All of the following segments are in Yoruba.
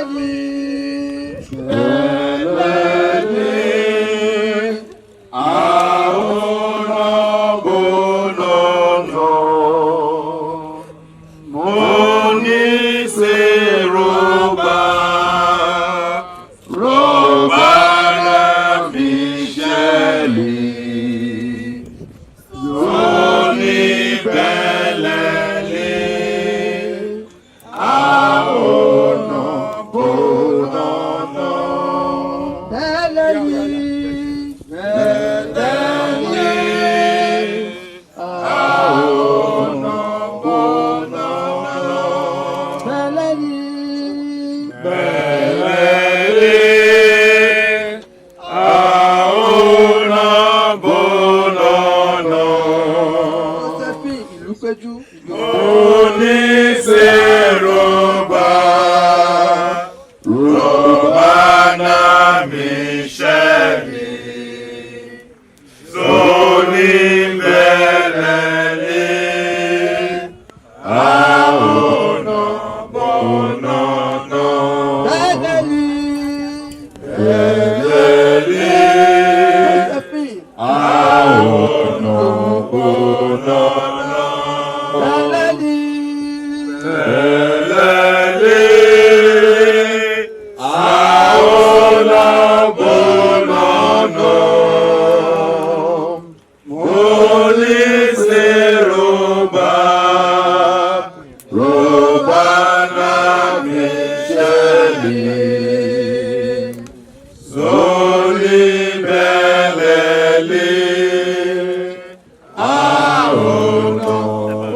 Bẹ́lẹ́lì. Bẹ́lẹ́lì. Àwòrán bọ́nọ̀nà. Mo ní ṣe rògbà. Rògbà náà mi ṣẹlẹ̀. Lóní bẹ́lẹ́lì. Àwòrán bọ́nọ̀nà. Bẹ́lẹ́lì. Bẹ́lẹ́lì. Àwòrán bọ́nọ̀nà. Bẹ́lẹ́lì. Bẹ́lẹ́lì. Àwòrán bọ́nọ̀nà. Josephine Ìlúpéjú Ìdòwú. Oníṣèròbà ròbá náà mi ṣẹ́ mi. Sóní bẹ́lẹ́lì. Àwòrán bọ́nọ̀nà. Bẹ́lẹ́lì. Bẹ́lẹ́lì. Josephine. Àwòrán bọ́nọ̀nà. Bẹ́lẹ́lì. Bẹ́lẹ́lì. Àwòrán bọ́nọ̀nà. Mo ní ṣe rògbà, rògbà náà mi ṣẹlẹ̀. Sórí bẹ́lẹ́lì. Àwòrán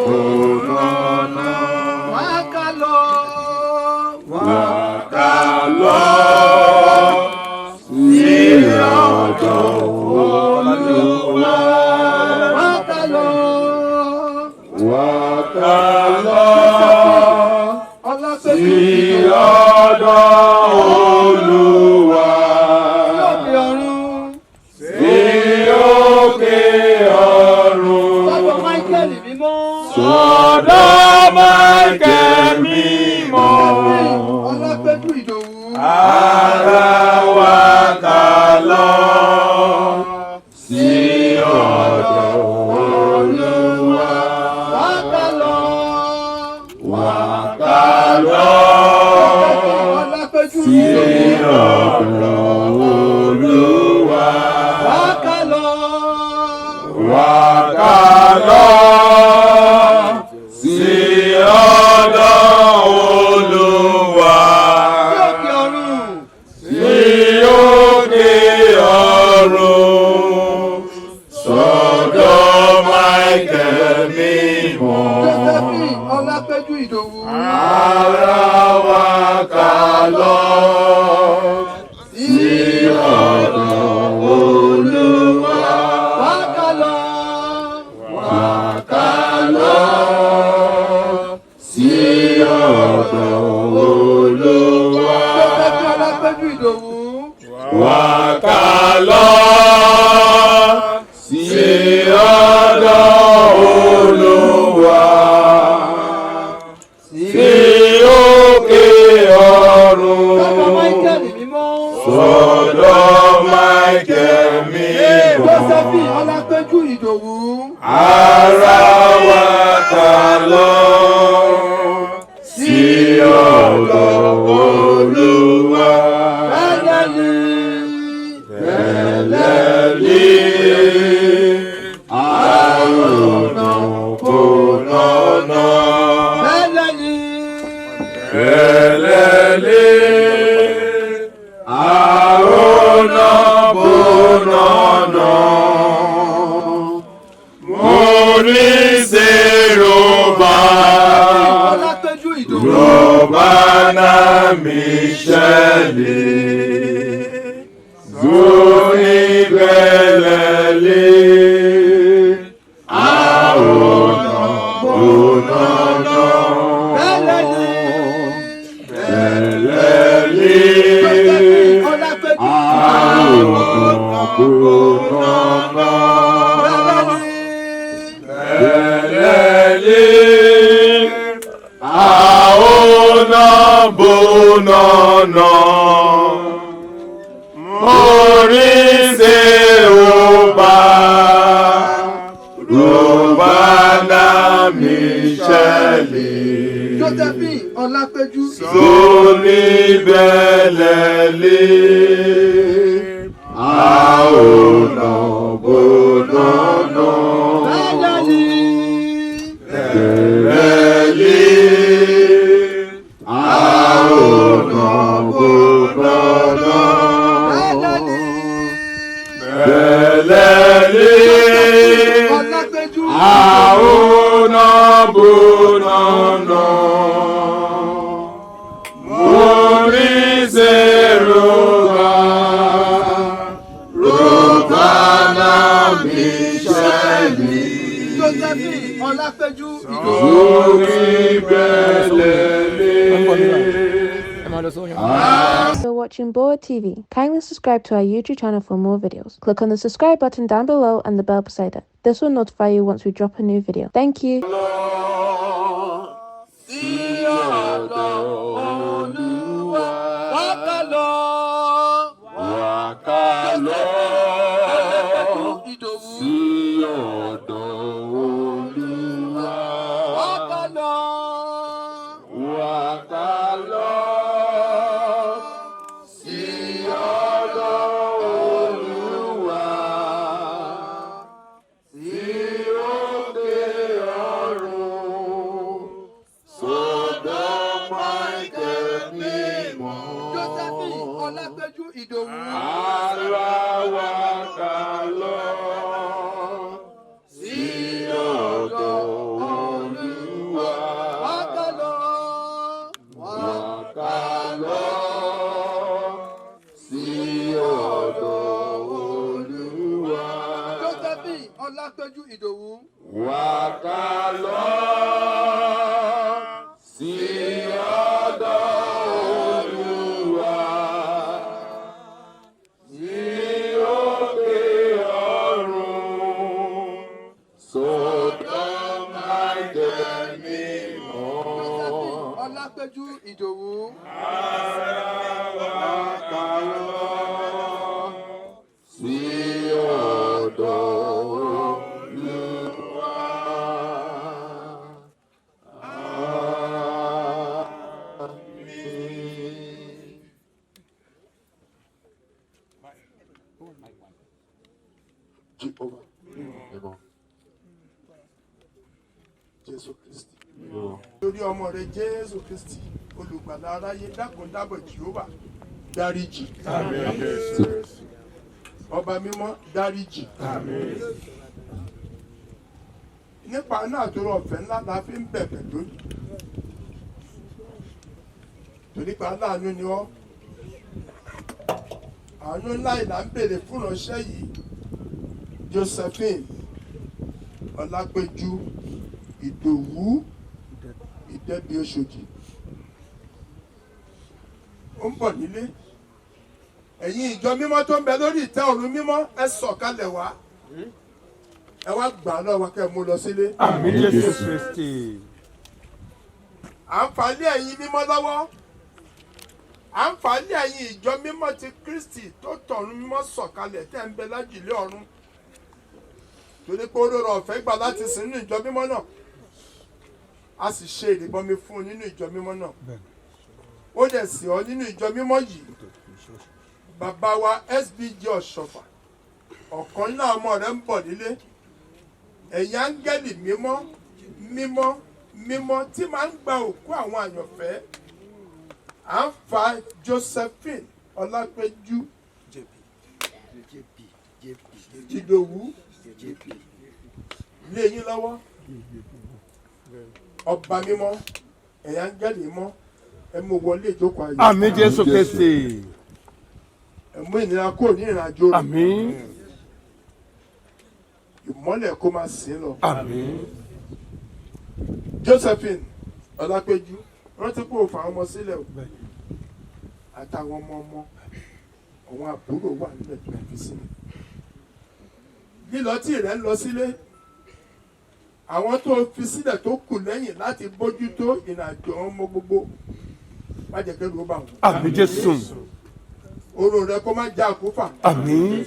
bọ́nọ̀nà. Wákà lọ. Wàkà lọ sí ọ̀dọ̀ Olúwa. Wákà lọ. Wàkà lọ Ọlápéjú sí Ìdòwú. ọ̀dọ̀ Olúwa. Lókè ọ̀run. Sí òkè ọ̀run. Sọ́dọ̀ Michael mímọ́. Sọ́dọ̀ Michael mímọ́. Ọlápéjú Ìdòwú. Ara wa kà lọ sí ọ̀dọ̀ Olúwa. Wákà lọ. Wà ká lọ Ọlápéjú sí Ìdòwú. ọ̀dọ̀ Olúwa. Wákà lọ. Wà ká lọ sí ọ̀dọ̀ Olúwa. Lókè ọ̀run. Sí òkè ọ̀run sọ́dọ̀ Michael mímọ́. Josephine Ọlápéjú Ìdòwú. Ara wa kà lọ sí ọ̀dọ̀ Olúwa. Wákà lọ. Wà ká lọ sí ọ̀dọ̀ Olúwa. Josephine Ọlápéjú Ìdòwú. Wà ká lọ sí ọ̀dọ̀ Olúwa. Sí òkè ọ̀run. Sọ́dọ̀ Michael mímọ́. Sọ́dọ̀ Michael mímọ́. Josephine Ọlápéjú Ìdòwú. Ara wa kà lọ sí ọ̀dọ̀ Olúwa. Bẹ́lẹ́lì. Bẹ́lẹ́lì. Àrùnà kò nọ́nà. Bẹ́lẹ́lì. Bẹ́lẹ́lì. Àrùnà kò nọ́nà. Mo ní ṣèròbà. Ọlápéjú Ìdòwú. Rọ̀bánà Míṣẹ́lì. Zóní bẹ́lẹ̀lì. Àrònà bònànà. Bẹ́lẹ́lì. Bẹ́lẹ̀lì. Josephine Ọlápéjú. Àrònà bònànà. Bẹ́lẹ́lì. Bẹ́lẹ̀lì. Àrònà bònànà. Gbóná. Morise oba Robana Michele Josephine Ọlápéjú Sórí bẹ́lẹ̀lé àwòrán gbóná. Bẹ́lẹ̀ ni. Bẹ́lẹ̀lé àwòrán gbóná. Bẹ́lẹ̀ ni. Bẹ́lẹ̀lé Ọlápéjú àwòrán gbóná. Morise roba Robana Michele Josephine Ọlápéjú Ìdòwú. Sórí bẹ́lẹ̀lé. You're watching Boa TV. Kindly subscribe to our YouTube channel for more videos. Click on the subscribe button down below and the bell beside it. This will notify you once we drop a new video. Thank you. Sí ọ̀dọ̀ Olúwa. Wá ká lọ. Wá ká lọ Ìdòwú. sí ọ̀dọ̀ Olúwa. Wá ká lọ. Wá ká lọ sí ọ̀dọ̀ Olúwa. Sí òkè ọ̀run, sọ́dọ̀ Michael mímọ́. Josephine Ọlápéjú Ìdòwú. Ara wa ká lọ sí ọ̀dọ̀ Olúwa. Wá ká lọ. Wá ká lọ sí ọ̀dọ̀ Olúwa. Josephine Ọlápéjú Ìdòwú. Wá ká lọ sí ọ̀dọ̀ Olúwa. Sí òkè ọ̀run, sọ́dọ̀ Michael mímọ́. Josephine Ọlápéjú Ìdòwú. Ara wa ká lọ sí ọ̀dọ̀ Olúwa. Àmín. Jehovah mímọ́, Jésù Kristi. Lórí ọmọ rẹ Jésù Kristi, olùgbàlà aráyé, dákun dábọ̀ Jehovah, dáríjì. Ọba mímọ́, dáríjì. Nípa náà tó rọ ọ̀fẹ́ ńlá la fi ń bẹ̀bẹ̀ lónìí. Torí pé aláàánú ni ọ́. Àánú ńlá ìlà ń béèrè fún ìránṣẹ́ yìí. Josephine Ọlápéjú Ìdòwú Ìdẹ́bi Oṣòdì. Ó ń bọ̀ nílé. Ẹ̀yin ìjọ mímọ́ tó ń bẹ lórí ìtẹ́ ọ̀run mímọ́, ẹ sọ̀kalẹ̀ wá. Ẹ wá gbà á lọ́wọ́ kẹ́ ẹ mú lọ sílé. Àmín Jésù Kristi. À ń falẹ̀ ẹ̀yin mímọ́ lọ́wọ́. À ń falẹ̀ ẹ̀yin ìjọ mímọ́ ti Kristi tó tọ̀run mímọ́ sọ̀kalẹ̀ tẹ́ ń bẹ lájùlé ọ̀run. Torí pé ó rọrọ ọ̀fẹ́ gbà láti sìn nínú ìjọ mímọ́ náà. A sì ṣe ìrìbọmi fún un nínú ìjọ mímọ́ náà. Ó dẹ̀ sì ọ́ nínú ìjọ mímọ́ yìí. Bàbá wa SBJ Ọ̀ṣọ̀fà, ọ̀kan náà ọmọ rẹ̀ ń bọ̀ nílé. Ẹ̀yin áńgẹ́lì mímọ́ mímọ́ mímọ́ tí máa ń gba òkú àwọn àyànfẹ́, à ń fa Josephine Ọlápéjú Ìdòwú lé yín lọ́wọ́. Ọba mímọ́, ẹ̀yin áńgẹ́lì mímọ́, ẹ mú wọlé ìjókòó ayọ̀. Àmín Jésù Kristi. Ẹ mú ìnira kúrò ní ìrìnàjò rẹ̀. Àmín. Ìmọ́lẹ̀ kó máa sìn lọ. Àmín. Josephine Ọlápéjú, rántí pé o fà ọmọ sílẹ̀ o, àtàwọn ọmọ ọmọ, àwọn àbúrò wà nílẹ̀ tó fi sílẹ̀. Lílọ tí rẹ̀ ń lọ sílé, àwọn tó fi sílẹ̀ tó kù lẹ́yìn láti bójútó ìrìnàjò ọmọ gbogbo. Má jẹ́ kẹ́rù ó bà wọ́n. Àmín Jésù. Oró rẹ kó má já àkúfà. Àmín.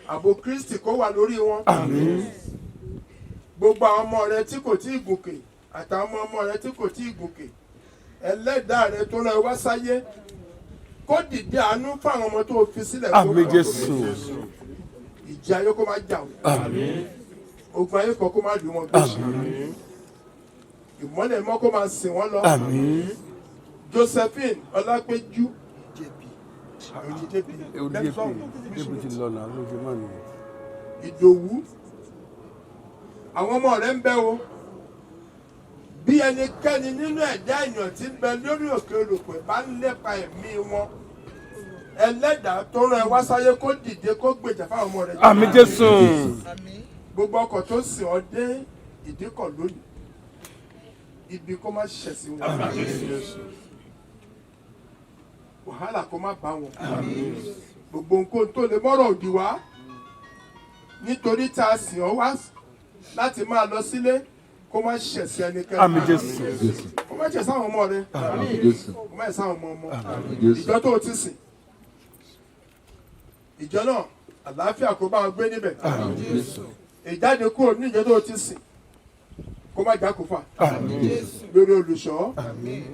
Ààbò Kristi kó wà lórí wọn. Àmín. Gbogbo àwọn ọmọ rẹ tí kò tí ì gòkè àtàwọn ọmọ ọmọ rẹ tí kò tí ì gòkè, ẹlẹ́dàá rẹ tó rán ẹ wá sáyé kó dìde àánú fáwọn ọmọ tó fi sílẹ̀ kó Àmín Jésù. Ìjì ayé kó má jà wọ́n. Àmín. Ogun ayé kan kó má lù wọn gbèsè. Ìmọ́lẹ̀ mọ́ kó máa sìn wọ́n lọ. Àmín. Josephine Ọlápéjú Orí èpè èpè ti lọ náà lójú mọ́ ni. Ìdòwú, àwọn ọmọ rẹ ń bẹ o. Bí ẹnikẹ́ni nínú ẹ̀dá èèyàn tí ń bẹ lórí òkè olùpẹ̀ bá ń lépa ẹ̀mí wọn, ẹlẹ́dàá tó rán ẹ wá sáyé kó dìde kó gbèjà fáwọn ọmọ rẹ. Àmín Jésù. Gbogbo ọkọ̀ tó sìn ọ́ dé ìdíkọ̀ lónìí, ibi kó má ṣẹ̀ sí wọn, wàhálà kó má bá wọn, gbogbo nǹkan tó lè mọ́rọ̀ òdì wá nítorí tá a sìn ọ́ wá láti máa lọ sílé kó má ṣẹ̀ sí ẹnikẹ́ni. Àmín Jésù. Jésù. Kó má ṣẹ̀ sáwọn ọmọ rẹ. Àmín Jésù. Kó má ṣẹ̀ sáwọn ọmọ ọmọ. Àmín Jésù. Ìjọ tó o ti sìn, ìjọ náà, àlàáfíà kó bá wọn gbé níbẹ̀. Àmín Jésù. Ìjáde kúrò ní ìjọ tó o ti sìn kó má jákòfà Àmín Jésù. lórí olùṣọ́,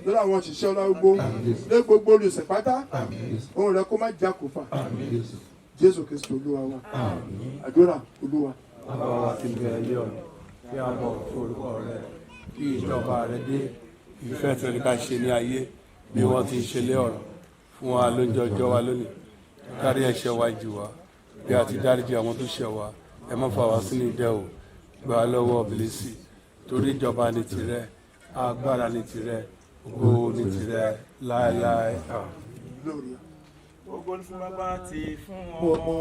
lórí àwọn òṣìṣẹ́ ọlọ́gbó, lórí gbogbo olùsìn pátá. Jésù. Ohun rẹ kó má jákòfà. Àmín Jésù. Jésù Kristu Olúwa wa. Àdúrà Olúwa. Bàbá wa tí ń bẹ ní ọ̀run, kí a bọ̀wọ̀ fún orúkọ rẹ, kí ìjọba rẹ dé, ìfẹ́ tí ká ṣe ní ayé bí wọ́n ti ń ṣe lé ọ̀run. Fún wa lóúnjẹ ọjọ́ wa lónìí. Dárí ẹ̀ṣẹ̀ wa jì wá bí a ti dáríjì àwọn tó ṣẹ̀ wá. Ẹ má fà wá sínú ìdẹwò, gbà wá lọ́wọ́ Bìlísì, torí ìjọba ní tìrẹ, agbára ní tìrẹ, ògo ní tìrẹ láéláé. Àmín. Gloria. Ògo ni fún Bàbá, ti fún Ọmọ, Ọmọ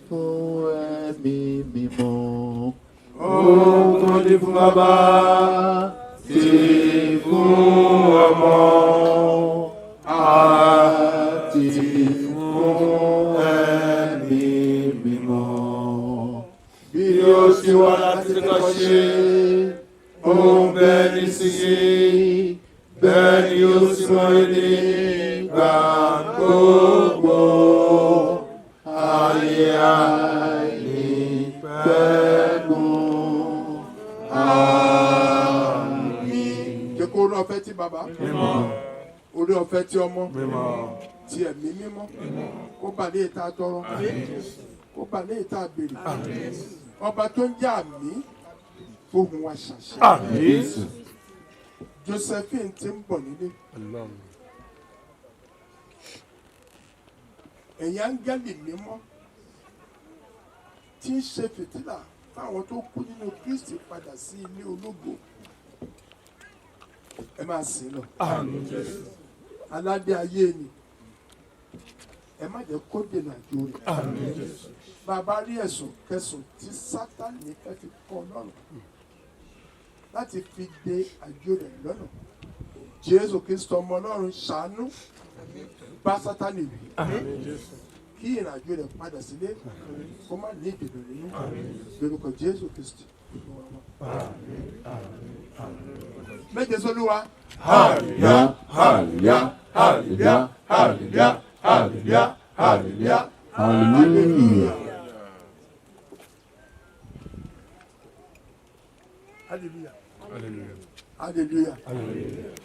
fún Ẹ̀mí Mímọ́. Ògo ni fún Bàbá, Ti fún Ọmọ àti fún Ẹ̀mí Mímọ́. Bí ó ti wà látètèkọ́ṣe, ó ń bẹ nísinsìnyí, bẹ́ẹ̀ ni ó sì máa nígbà gbogbo ayé àìnípẹ̀kun. Àmín. Jẹ́ kó orí ọ̀fẹ́ tí Bàbá, orí ọ̀fẹ́ tí Ọmọ, tí Ẹ̀mí Mímọ́ kó bà lé ìta tọrọ, kó bà lé ìta béèrè. Ọba tó ń jẹ́ àmín, fóhùn wa ṣàṣẹ. Àmín. Josephine ti ń bọ̀ nílé. Ọlọ́run. Ẹ̀yin áńgẹ́lì mímọ́ tí ń ṣe fìtílà fáwọn tó kú nínú Kristi padà sí ilé ológo, ẹ máa sìn lọ. Aládé ayé ni, ẹ má jẹ́ kó dènà àjò rẹ̀. Bàbá rí ẹ̀sùn kẹsùn tí Sátánì fẹ́ fi kọ́ Ọlọ́run láti fi de àjò rẹ̀ lọ́nà, Jésù Kristo ọmọ Ọlọ́run, ṣàánú, bá Sátánì wí kí ìrìnàjò rẹ̀ padà sílé kó má ní ìdènà nínú, lórúkọ Jésù Kristi Olúwa wa. Méje sólúwa. Hallelujah, hallelujah, hallelujah, hallelujah, hallelujah, hallelujah, hallelujah. Hallelujah, hallelujah, hallelujah.